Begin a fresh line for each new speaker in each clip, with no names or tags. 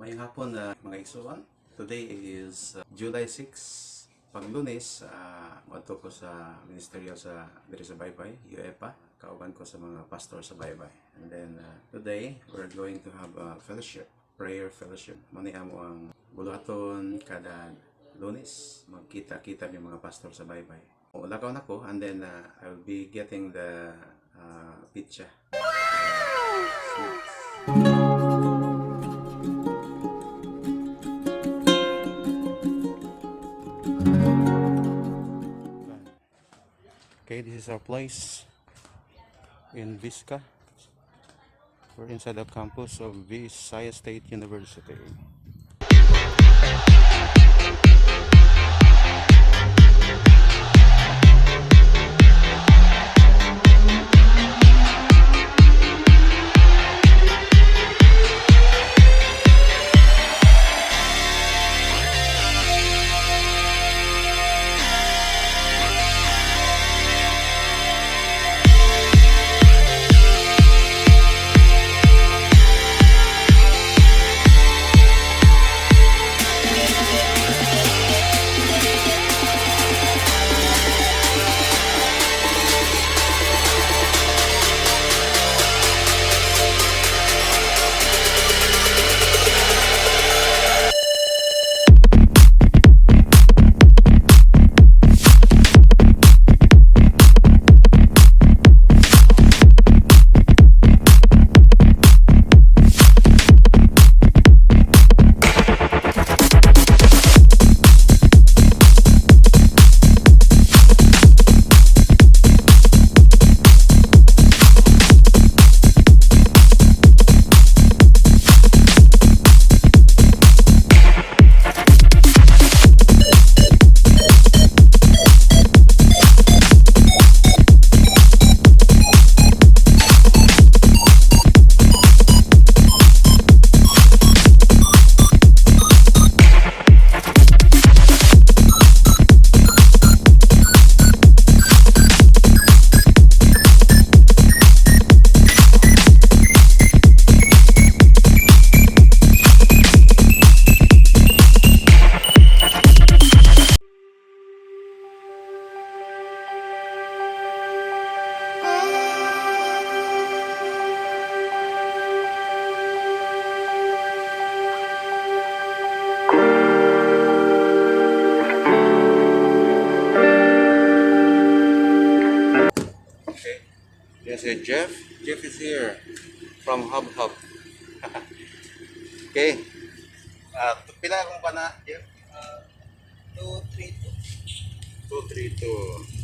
Maayong hapon na, mga igsuon. Today is July 6. Pag Lunes, moadto ko sa ministeryo sa diri sa Baybay, UEPA. Kauban ko sa mga pastor sa Baybay. And then today, we're going to have a fellowship, prayer fellowship. Mao ni amo ang buluhaton kada Lunes. Magkita-kita mi mga pastor sa Baybay. O, lakaw na ko and then I will be getting the pizza. Snacks. Okay, this is our place in Visca. We're inside the campus of Visayas State University. Okay. Yes, here, Jeff. Jeff is here from Hub Hub. Okay. Pila akong pana, Jeff?
2, 3, 2.
2, 3, 2.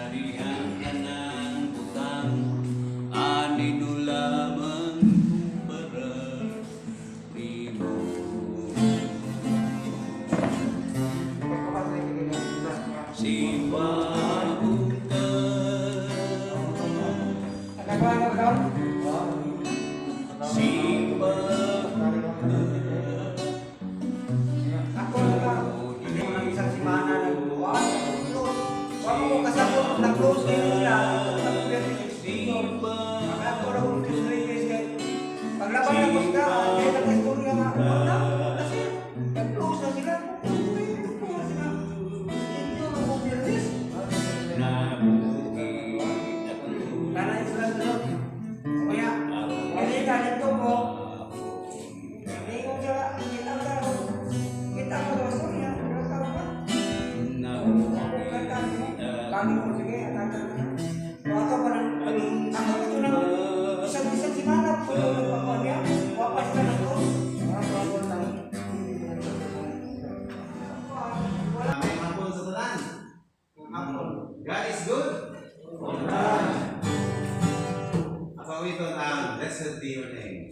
Kani ang tanang butang anino lamang para nimo. Simbahon ka. Simbahon ka.
Ako na lang isang simana nagbuwan. Wa mo kasabot, nag-close kayo nila. Ako ra kung kay paglaban na ko sila, kaya nag-istorya nga. Wala, kasi nag-close na sila. Nag-close na sila. Ito ang Biyernes. Nanay sila sunod. Kaya, kaya ka dito ko. Hindi ko siya, kita ko, kita ko sa istorya. Pero tao ba? Kami ko, sige, atata. Ako pa ng, ako ito ng isang simana, pulo ng pakuan niya, wapas ka ng close.
May hapon sa tanan. Hapon. God is good. All the time. Ako ito ang "Blessed Be Your Name."